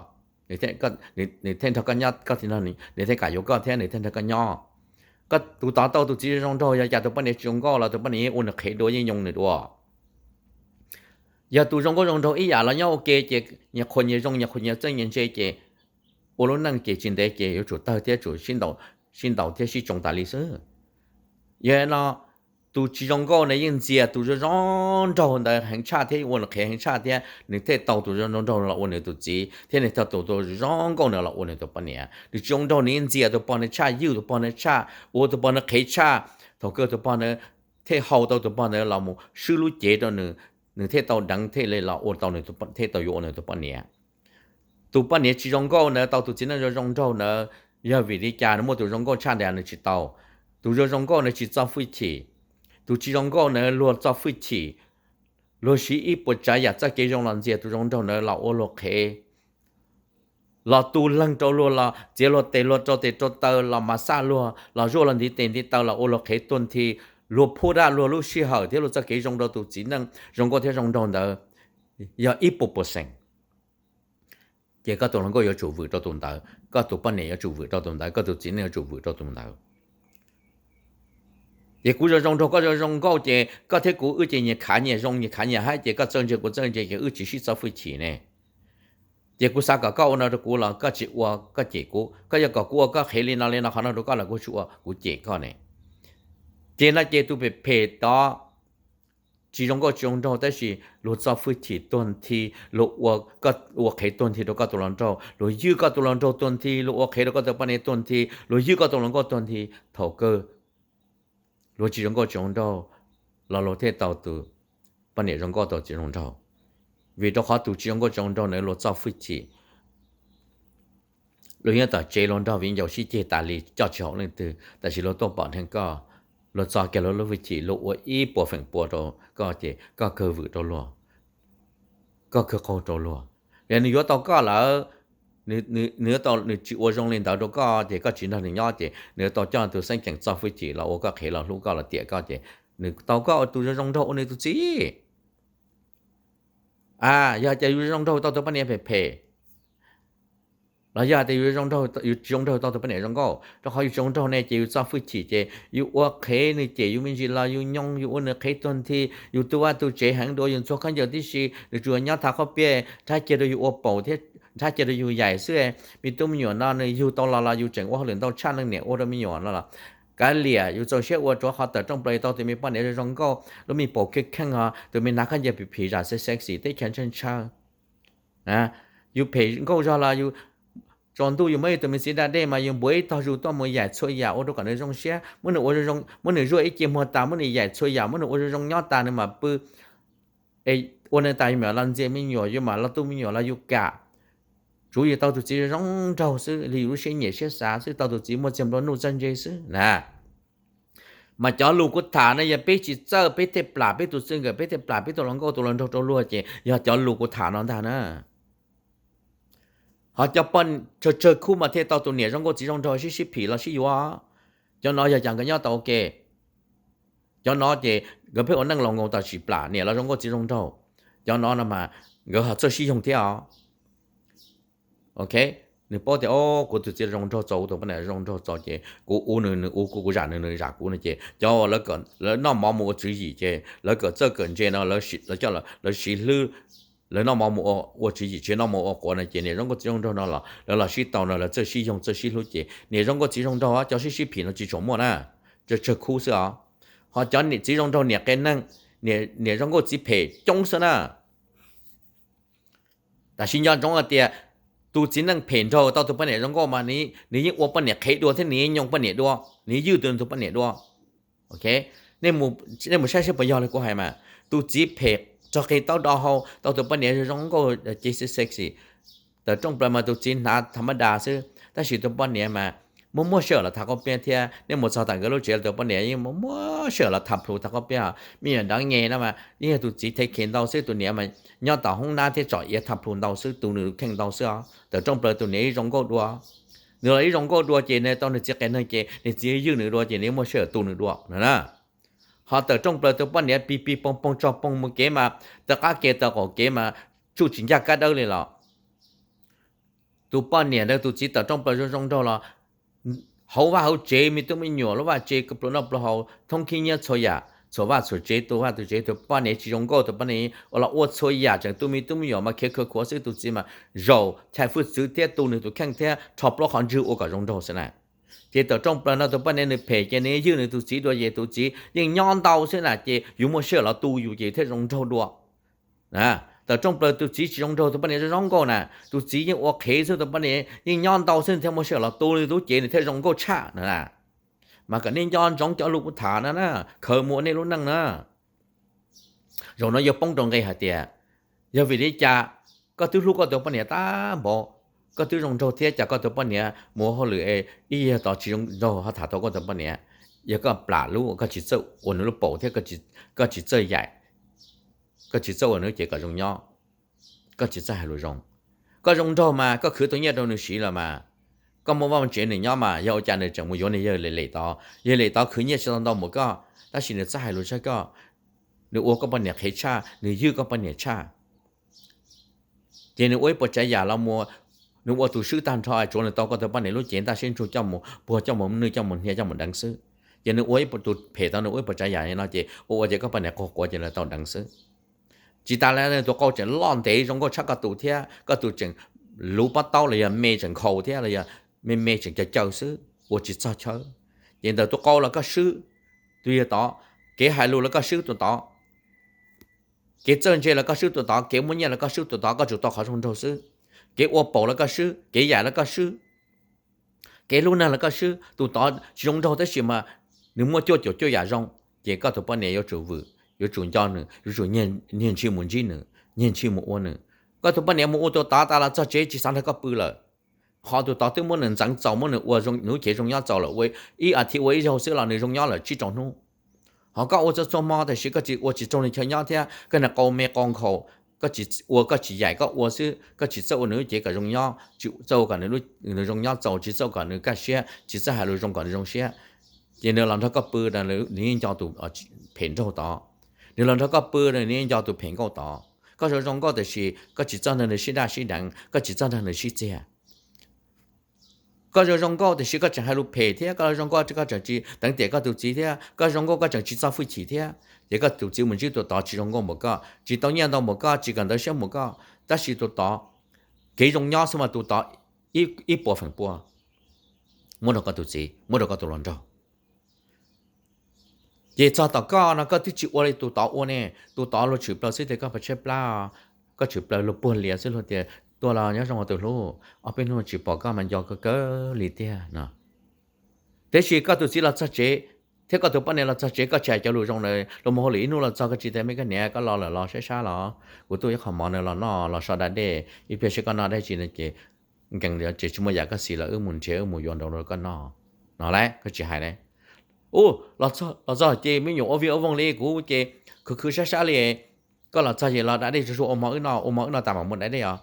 nws thiaj nrog koj nyob, koj thiaj nrog nws, nws thiaj kam yuav koj thiab nws thiaj nrog koj nyob. Koj tus tod tau tus txiv zoo nraug, yog cas tus poj niam tsis zoo nkauj los tus poj niam yeej ua nws qhev dua, yeej nyoo nws dua. Yog tus zoo nkauj zoo nraug ib yam los nyob ua ke ces nyias qhuas nyias zoo, nyias qhuas nyias txawj nyias ntse ces ua lub neej ces tsis ntev ces yuav tsum tawg thiab tsum sib ntaus thiab sib tsoo tas li xwb. Yog no tus tsis zoo nkauj na yeej ntxias tus zoo zoo nraug ntawd heev tshaj thiab ua nws qhev heev tshaj thiab nws thiaj tau tus zoo zoo nraug los ua nws tus txiv thiab nws thiaj tau tus zoo nkauj na los ua nws tus poj niam. Nws tsis zoo nraug nws yeej ntxias tus pog nws tshaj, ywj tus pog nws tshaj, ua tus pog nws qhev tshaj. Thaum kawg tus pog nws thiaj hau tau tus pog ntawd los mus swb lub cev rau nws, nws thiaj tau deev thiaj li los ua tau nws, thiaj tau yuav ua nws tus poj niam. Tus poj niam tsis zoo nkauj ntawd tau tus txiv neej zoo zoo nraug ntawd, yog vim li cas nws muaj tus zoo nkauj tshaj ntawd nws tsis tau? Tus zoo zoo nkauj ntawd tsis txo fwj chim. Tus tsis zoo nkauj ntawd luag txo fwj chim, luag siv ib puas tsav yam txoj kev zoo los ntxias tus zoo nraug ntawd los ua luag qhev, los tu leeg rau luag, los txiav luag tes luag rau tes rau taw, los mas xaj luag, los zuaj luag ntiv tes ntiv taw, los ua luag qhev tuag nthi, luag phuj daj luag lub sij hawm thiab luag txoj kev zoo rau tus txiv neej zoo nkauj thiab zoo nraug ntawd yog ib puas percent, ces koj tus hluas nkauj yuav tsum vwm rau tus ntawd, koj tus poj niam yuav tsum vwm rau tus ntawd, koj tus txiv neej yuav tsum vwm rau tus ntawd. Ces kuv zoo zoo nraug koj zoo zoo nkauj ces koj thiab kuv wb ces nyias khav nyias zoo nyias khav nyias haib ces koj txawj ntse kuv txawj ntse ces wb tsis sib txo fwj chim ne. Ces kuv xav kom koj ua no rau kuv los koj tsis ua, koj cem kuv. Koj yuav kom kuv ua koj qhev li no li no qhov no rau koj los kuv tsis ua, kuv cem koj ne. Ces no ces tus phem phem tod tsis zoo nkauj tsis zoo nraug tab sis luag txo fwj chim tuag nthi, luag ua qhev tuag nthi rau koj tus hluas nraug, luag ywj koj tus hluas nraug tuag nthi, luag ua qhev rau koj tus poj niam tuag nthi, luag ywj koj tus hluas nkauj tuag nthi. Thaum kawg luag tsis zoo nkauj tsis zoo nraug los luag thiaj tau tus poj niam zoo nkauj tau txiv zoo nraug. Vim rau qhov tus tsis zoo nkauj tsis zoo nraug ntawd luag txo fwj chim, luag nyob tom tsev luag nrog viv ncaus sib ceg tas li coj tsis haum leej twg, tab sis luag tuaj pom dheev koj, luag txo kiag luag lub fwj chim luag ua ib puas feem pua rau koj ces koj kawg vwm rau luag, koj kawg qaug rau luag. Yog nws yuav tau koj lawm, nws yuav tau, nws tsis ua zoo li ntawd rau koj ces koj tsis nrog nws nyob ces nws yuav tau coj tus xeeb ceem txo fwj chim los ua koj qhev los hlub koj los tiam koj ces nws tau koj ua tus zoo zoo nraug ua nws tus txiv. A, yog tias yus zoo nraug tau tus poj niam phem phem, los yog tias yus zoo nraug, yus tsis zoo nraug tau tus poj niam zoo nkauj, rau qhov yus tsis zoo nraug ne ces yus txo fwj chim ces yus ua qhev nws cem yus me ntsis los yus nyoo yus ua nws qhev tuag nthi, yus tu vaj tu tsev heev dua yus ntxhua khaub ncaws tib si nws tsuas nyob thav qhob piab nrhab cia rau yus ua paum thiab nrhab cia rau yus yaim xwb. Me tub me nyuam no nws yug tau los los yus tseem ua hauj lwm ntau tshaj leej niam ua rau me nyuam no los kav liam, yus txaus siab ua tsuav qhov tawm rooj plaws tau tus me poj niam zoo zoo nkauj, lub me paum kheej kheej ho tus me hnav khaub ncaws phim phim zam sexy sexy teb chaws ntshaw ntshaw. Yus phem nkauj zog los yus tsaus ntuj yus muab ib tug me txiv da dej mas yus npuav ib tog zus tuaj mus yaim txhua yam ua rau kom nws zoo siab, muab nws ua, muab nws zuaj ib ce muag tas, muab nws yaim txhua yam, muab nws ua zoo zoo nyob tas nws mam pw. Es ua nws tas yus mam los ntxias me nyuam, yus mam los tu me nyuam los yus kam. Tsuav yus tau tus txiv zoo zoo nraug xwb li yus lub siab nyiam siab xav xwb, tau tus txiv muaj txiag nplua nuj txawj ntse xwb na. Mas cov lus kuv tham no yog peb tsis txawj peb thiaj plam peb tus txij nkawm, peb thiaj plam peb tus hluas nkauj tus hluas nraug rau luag ces yog cov lus kuv tham no ntag na. Ho cov poj tsawg tsawg khub mas thiaj tau tus niam zoo nkauj txiv zoo nraug sib sib phim los sib yuav. Cov no yog cas nkawd nyob tau ua ke? Cov no ces nkawd pheej ua neej laus nkaus tam sim plam niam los zoo nkauj txiv zoo nraug. Cov no no mas nkawd ho txawj sib yoog thiab os. Ok, nws paub tias o kuv tus txiv zoo nraug txaus, kuv tus poj niam zoo nraug txaus ces kuv ua nws, nws ua kuv, kuv zam nws, nws zam kuv no ces cov lawv noj mov mus ua tswv yim ces lawv kawm txawj kawm ntse no lawv siv hlwb, lawv noj mov mus ua tswv yim tsis noj mov ua quav no ces niam zoo nkauj txiv zoo nraug no los lawv los sib tau no lawv txawj sib yoog txawj sib hlub ces niam zoo nkauj txiv zoo nraug, cov sib sib phim no tsis tshua muaj na, tsawg tsawg khub xwb os. Ho cov niam txiv zoo nraug niam qe neeg, niam zoo nkauj txiv phem coob xwb na. Tab sis nco ntsoov hais tias tus txiv neej phem nraug tau tus poj niam zoo nkauj mas nws yeej ua poj niam qhev dua thiab nws yeej nyoo poj niam dua, nws yeej ywj tus poj niam dua. Nej mus saib seb puas yog li kuv hais mas, tus txiv phem rog qig taub do hau tau tus poj niam zoo nkauj ces sexy, tawm rooj plaws mas tus txiv hnav tham mab das xwb tab sis tus poj niam mas muaj muaj sij hawm los tham qab piab thiab. Nej mus txog tom nkawd lub tsev los tus poj niam yeej muaj muaj sij hawm los tham plhu tham qab piab. Me nyuam nrov nyeg no mas yeej yog tus txiv thev khev ntau xwb, tus niam mas nyob tom hoob nab thiab tsom iav tham plhu ntau xwb, tu nws kheej ntau xwb os. Tawm rooj plaws tus niam yeej zoo nkauj dua. Nws los ib zoo nkauj dua ces nws tau nws txiv qia neeg ces nws txiv ywj nws dua ces nws muaj sij hawm tu nws dua no na. Ho tawm rooj plaws tus poj niam pig pig poog poog tso poog mus kev mas, tawm qab kev tawm qaum kev mas, tsuj tsis ncaj kab dawb li los tus poj niam ntawd tus txiv tawm rooj plaws zoo zoo nraug los hauv vaj hauv tsev me tub me nyuam lub vaj tsev pluas noj pluas haus thoob khib nyiab txhua yam txhua vaj txhua tsev, tus vaj tus tsev, tus poj niam tsis zoo nkauj, tus poj niam ua los ua txhua yam tseem tu me tub me nyuam mas khiav khawv khuav xwb, tus txiv mas zaum thaj fwj txwv thiab tu nws tus kheej thiab rho plaub qhov ntswg ua kom zoo nraug xwb na. Ces tawm rooj plaws no tus poj niam nws phem ces nws ywj nws tus txiv dua ces tus txiv yeej nyob ntau xwb na ces yus muaj sij hawm los tu yus ces thiaj zoo nraug dua. Tawm rooj plaws tus txiv tsis zoo nraug tus poj niam zoo zoo nkauj na, tus txiv yeej ua qhev xwb tus poj niam yeej nyob ntau xwb nws thiaj muaj sij hawm los tu nws tub cev nws thiaj zoo nkauj tshaj na. Mas kom nej nco ntsoov cov lus kuv tham no na, khaws mus ua nej lub neej na. Zaum no yuav poob rau nqe hais tias, yog vim li cas koj twb hlub koj tus poj niam tag npaum, koj twb zoo nraug thiab cas koj tus poj niam mus ua hauj lwm ib yam tod tsis zoo nraug ho tham tau koj tus poj niam. Yog koj plam lub koj tsis txawj ua nws lub paum thiab koj tsis txawj yaim, koj tsis txawj ua nws cev kom zoo nyob, koj tsis txawj hais lus zoo. Koj zoo nraug mas koj khwv tau nyiaj rau nws siv los mas, koj muaj vaj tsev nws nyob mas yog ua cas nws tseem mus yuav niag yawg lem lem tod, yawg lem tod khwv nyiaj tsis tau ntau mus koj, tab sis nws txawj hais lus tshaj koj, nws ua koj poj niam qhev tshaj, nws ywj koj poj niam tshaj. Ces nws ua ib puas tsav yam los mus, nws ua tus swb tag nrho tsuav nws tau koj tus poj niam lub cev ntaj siab ntsug coj mus puag coj mus nwj coj mus hnia coj mus deev xwb. Ces nws ua ib tus phem tau nws ua ib puas tsav yam no ces ua ua ces koj poj niam qaug quav ces lawv tau deev xwb. Tsis tas li nws tus qau tseem loj ntev zoo nkauj tshaj koj tus thiab, koj tus tseem luv pob taub los yog me tseem nkhaus thiab los yog me me tseem caws caws xwb ua tsis txog chaw. Ces ntawm tus qau los koj swb, tus yog tod, kev hais lus los koj swb tus tod, kev txawj ntse los koj swb tus tod, kev muaj nyiaj los koj swb tus tod, koj tsuas tau qhov zoo nraug xwb. Kev ua paum los koj swb, kev yaim los koj swb, kev hlub neeg los koj swb. Tus tod tsis zoo nraug tab sis mas nws muaj cuaj caum cuaj yam zoo, ces koj tus poj niam yuav tsum vwm, yuav tsum nco nws, yuav tsum nyiag ntshis mus ntsib nws, nyiag ntshis mus ua nws. Koj tus poj niam mus ua tus tod tas los txog tsev tsis xav nrog koj pw lawm. Qhov tus tod twb muab nws ntxeev txaus, muab nws ua nws lub cev zoo nyob txaus lawm, ua ib as thiv ua ib zaug xwb los nws zoo nyob lawm tsib rau hnub. Ho koj ua txhua txhua hmo tab sis koj tsis ua tsis raug nws chaw nyob thiab koj niag qau me qau nkhaus, koj tsis ua koj tsis yaim koj ua xwb, koj tsis txawj ua nws lub cev kom zoo nyob, tsis txawj ua kom nws zoo nyob txaus, tsis txawj kom nws kaj siab, tsis txawj hais lus zoo kom nws zoo siab. Ces nws los nrog koj pw, nws yeej nco tus phem nraug tod. Nws los nrog koj pw, nws yeej nco tus phem nkauj tod. Koj zoo zoo nkauj tab sis koj tsis txawj nrog nws sib daj sib deev, koj tsis txawj nrog nws sib txiag. Koj zoo zoo nkauj tiam sis koj tseem hais lus phem thiab, koj zoo nkauj koj tseem tsis teev tiam koj tus txiv thiab, koj zoo nkauj koj tseem tsis txo hwj chim thiab, ces koj tus txiv mus ntsib tus tod tsis zoo nkauj npaum koj, tsis tau nyiaj ntau npaum koj, tsis kawm ntawv siab npaum koj, tab sis tus tod kev zoo nyob xwb mas tus tod ib puas feem pua muab rau koj tus txiv, muab rau koj tus hluas nraug. Ces txog tom koj no koj twb tsis ua li tus tod ua ne, tus tod luag tshwm plaws xwb tias koj pes tshaib plab, koj tshwm plaws luag puag lias xwb luag tias tuaj los nyob zoo tus hlub, ob peb hnub tsis pom koj mas nco kawg kawg li tiag no. Tiam sis koj tus txiv los txog tsev thiab koj tus poj niam los txog tsev koj tsis hais cov lus zoo na, luag mus hauj lwm ib hnub los txog koj tsis tias me koj niam koj los lawm los sab sab los, kuv tuaj ib qho mov no los noj los so da dej ib pliag seb koj noj dab tsi no ces nkees li ces tsis muaj yam koj xis los wb mus nrhiav wb mus yuav nraud rau koj noj no las koj tsis hais ne. Ub, los txog ces me nyuam ua vij ua voog li kuv ces khwv khwv sab sab li. Koj los txog ces los da dej tsuag tsuag ua mov wb noj, ua mov wb noj tas mam mus da dej os.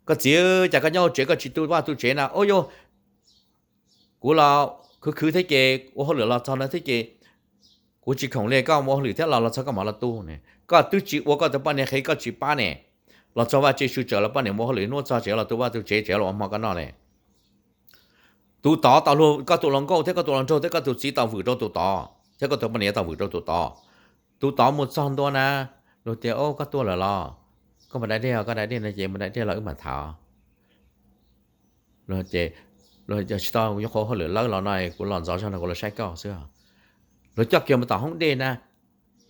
Koj txiv, cas koj nyob hauv tsev koj tsis tu vaj tu tsev na? Ub yog kuv los khwv khwv thiab ces ua hauj lwm los txog no thiab ces kuv tsis khoom li, koj mus ua hauj lwm thiab los los txog koj mam los tu ne. Koj twb tsis ua koj tus poj niam qhev koj tsis pab ne. Los txog vaj tsev sw tsawm los poj niam mus hauj lwm hnub txog tsev los tu vaj tu tsev tsev los ua hmo koj noj ne. Tus tod tau luag koj tus hluas nkauj thiab koj tus hluas nraug thiab koj tus txiv tau vwm rau tus tod thiab koj tus poj niam tau vwm rau tus tod. Tus tod mus txog ntua na, luag tias, Au, koj tuaj lawm los? Koj mus da dej os, koj da dej no ces mus da dej los wb mam tham. Luag tias, Tsis tau, kuv nyuam qhuav ua hauj lwm lawm los no kuv los ntxov zog no kuv los saib koj xwb. Luag coj kiag mus tom hoob dej na,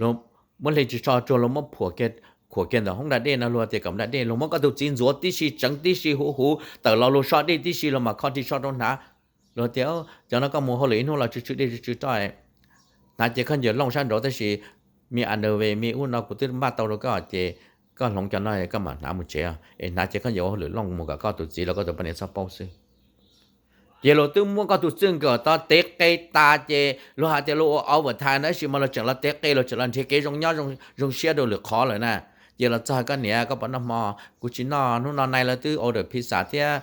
luag muab hle ris tsho tsuag luag muab phuam kiag, khuam kiag ntawm hoob da dej no luag tias kom da dej, luag muab koj tus txiv ntxuav tib si tseev tib si huv huv tawm los luag so dej tib si luag mam kho ris tsho rau hnav. Luag tias, Cov no koj mus hauj lwm ib hnub los tsw tsw dej tsw tsw roj, hnav cev khaub ncaws looj sab nraud tab sis me a dav ve me ub no kuv twb npaj tau rau koj ces koj hloov cov no koj mam hnav mus tsev es hnav cev khaub ncaws ua hauj lwm looj mus kom koj tus txiv los koj tus poj niam txhob paub xwb. Ces luag twb muab koj tus txij nkawm tod tev qe tas ces luag hais tias luag ua overtime tab sis mas luag tseem los tev qe, luag tseem los nrhiav kev zoo nyob zoo siab rau lwm qhov lawm na. Ces los txog, Koj niam, koj puas noj hmo? Kuv tsis noj, hnub no nai lawv twb order pizza thiab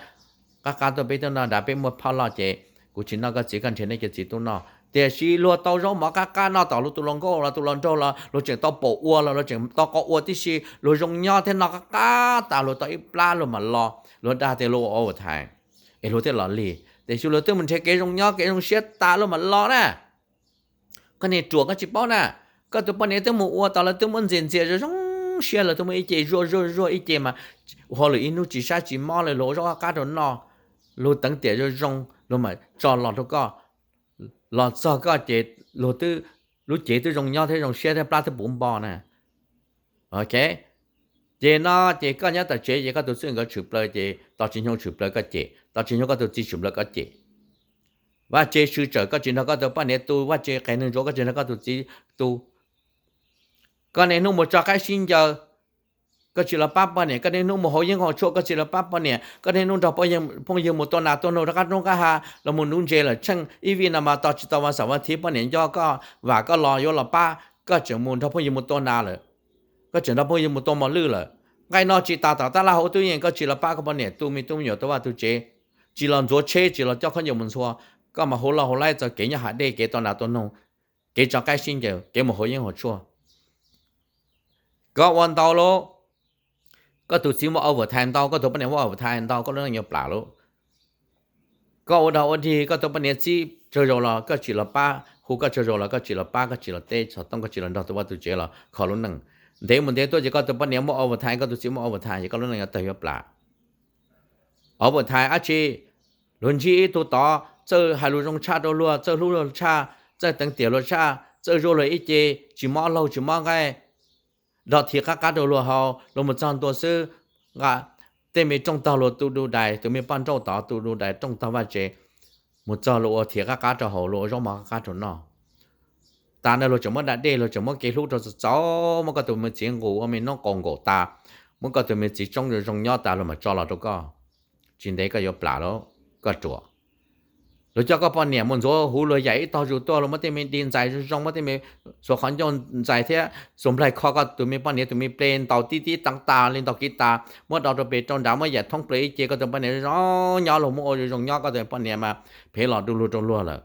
qab qab tuaj peb twb noj nrad, peb muaj phauj loj ces kuv tsis noj, koj txiv koj nrhiav nej cov txiv tub noj. Tiam sis luag tau zaub mov qab qab noj tom luag tus hluas nkauj los tus hluas nraug los luag tseem tau pom ua los luag tseem tau qo ua tib si, luag zoo nyob thiab noj qab qab tas luag tau ib plab luag mam los, luag dag tias luag ua overtime es luag thiaj los lig. Tiam sis luag twb mus nrhiav kev zoo nyob kev zoo siab tas luag mam los na. Koj niag ruam koj tsis paub na, koj tus poj niam twb mus ua tas lawv twb muab ntxias ntxias zoo zoo siab, lawv twb muab ib ce zuaj zuaj zuaj ib ce mas ua hauj lwm ib hnub tsis sab tsis mob li, luag ua zaub qab qab rau noj, luag teev tiam zoo zoo luag mam tso los rau koj. Los txog koj ces luag twb, lub cev twb zoo nyob thiab zoo siab thiab plab twb puv npo na. Ok, ces no ces koj nyob tom tsev ces koj tus txij nkawm tshwm plaws ces tos tsis nyog tshwm plaws koj cem, tos tsis nyog koj tus txiv tshwm plaws koj cem. Vaj tse sw tsawm koj tsis nrog koj tus poj niam tu, vaj tse qes neeg ntsuav koj tsis nrog koj tus txiv tu. Koj niaj hnub mus tso qaib sib ncaws, koj tsis los pab poj niam, koj niaj hnub mus haus yeeb haus tshuaj koj tsis los pab poj niam, koj niaj hnub nrog phooj ywg mus tua nas tua noog rov qab roob qab ha los mus nuv ntses lawm tsheej ib vij no mas tos tsis tau vas xaum vas thiv poj niam nco koj vam koj los yuav los pab, koj tseem mus nrog phooj ywg mus tua nas lawm, koj tseem nrog phooj ywg mus tua mos lwj lawm. Nqaij noj tsis tas tom tab laj hauv tub yees koj tsis los pab koj poj niam tu me tub me nyuam tua vaj tu tsev, tsis los ntxuav tsheb tsis los coj khaub ncaws mus ntxhua, koj mas hu loj hu laib txog kev nyob hav dej kev tua nas tua noog, kev tso qaib sib ncaws, kev mus haus yeeb haus tshuaj. Koj ua ntau lauj, koj tus txiv muaj overtime ntau, koj tus poj niam muaj overtime ntau, koj lub neej yuav plam lauj. Koj ua dog ua dig, koj tus poj niam txib tsawg zaus los koj tsis los pab, hu koj tsawg zaus los koj tsis los pab, koj tsis los teb xov tooj, koj tsis los nrog tus vaj tus tsev los kho lub neej. Ntev mus ntev tuaj ces koj tus poj niam muaj overtime, koj tus txiv muaj overtime ces koj lub neej yuav tawg yuav plam. Overtime dab tsi? Luag ntsib ib tug tod txawj hais lus zoo tshaj rau luag, txawj hlub luag tshaj, txawj teev tiam luag tshaj, txawj zuaj luag ib ce, tsis mob laug tsis mob nqaij, dog thiv qab qab rau luag haus, luag mus txog ntua xwb, nqa tej me rooj tog luag tu du dais, tus me poj nrauj tod tu du dais rooj tog vaj tsev, mus txog luag ua thiv qab qab rau haus, luag ua zaub mov qab qab rau noj. Tas na luag tseem muab da dej, luag tseem muab kev hlub rau txaus txaus, muab koj tus me txiv nqus ua me noob qaus nkaum tas, muab koj tus me txiv tsoob zoo zoo nyob tas luag mam tso los rau koj. Tsis ntev koj yuav plam lauj, koj ruam. Luag coj koj poj niam mus ntxuav huv luag yaim ib tog zus tuaj, luag muab tej me di ntxais zoo zoo, muab tej me xuas qhov ncauj ntxais thiab xuas nplaig kho koj tus me poj niam tus me ple ntaus tib tib tav tas li ntaus kiv tas, muab do rau pem rau nrad, muab yaim thoob plaws ib ce, koj tus poj niam zoo nyob, luag muab ua zoo zoo nyob, koj tus poj niam mas phev los du lug rau luag lawm.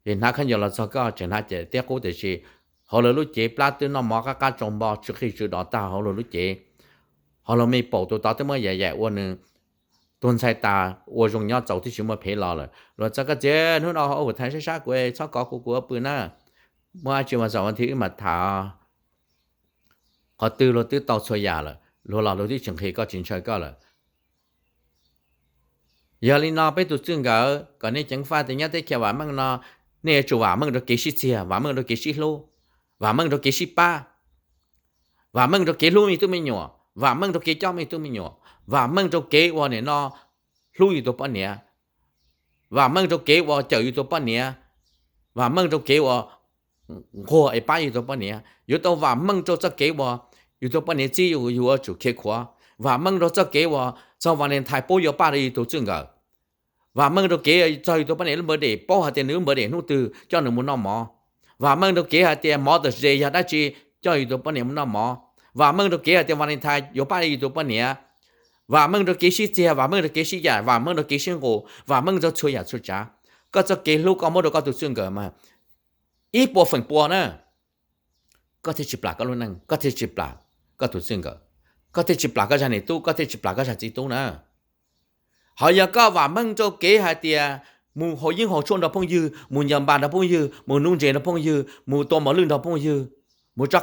Ces hnav khaub ncaws los txog koj tseem hnav cem tiab qub, tiam sis hauv lawv lub cev plab twb noj mov qab qab tsau npo tsw qij tsw dos tag hauv luag lub cev. Ho luag me paum tus tod twb muab yaim yaim ua nws tuag ntxhais tas, ua zoo nyob txaus tib si muaj phev los lawm. Luag txog koj txiv, hnub no overtime sab sab kuv, txhob kov kuv, kuv ua pw na. Muaj dab tsi vas xaum vas thiv wb mam tham. Qhov twg luag twb tau txhua yam lawm, luag los luag twb tsis nqhis koj tsis ntshaw koj lawm. Yog li no peb tus txij nkawm kom nej ceev faj tias nyob teb chaws vam meej no, nej yuav tsum vam meej rau kev sib txiag, vam meej rau kev sib hlub, vam meej rau kev sib pab, vam meej rau kev hlub me tub me nyuam, vam meej rau kev coj me tub me nyuam, vam meej rau kev uas nim no hlub yus tus poj niam, vam meej rau kev uas cawm yus tus poj niam, vam meej rau kev uas nquag es pab yus tus poj niam. Yuav tau vam meej rau txoj kev uas yus tus poj niam txib yus, yus yuav tsum khiav khuav. Vam meej rau txoj kev uas txog Valentine paub yuav pab rau yus tus txij nkawm. Vam meej rau kev txog yus tus poj niam lub birthday paub hais tias nws lub birthday hnub twg coj nws mus noj mov. Vam meej rau kev hais tias Mother's Day yog dab tsi coj yus tus poj niam mus noj mov. Vam meej rau kev hais tias Valentine yuav pab yus tus poj niam. Vam meej rau kev sib txiag, vam meej rau kev sib yaim, vam meej rau kev sib nqus, vam meej rau txhua yam txhua tsav. Koj txoj kev hlub koj muab rau koj tus txij nkawm mas ib puas feem pua na, koj thiaj tsis plam koj lub neej, koj thiaj tsis plam koj tus txij nkawm, koj thiaj tsis plam koj zaj niam tub, koj thiaj tsis plam koj zaj txiv tub na. Ho yog koj vam meej rau kev hais tias mus haus yeeb haus tshuaj nrog phooj ywg, mus ncaws npas nrog phooj ywg, mus nuv ntses nrog phooj ywg, mus tua mos lwj nrog phooj ywg, mus tso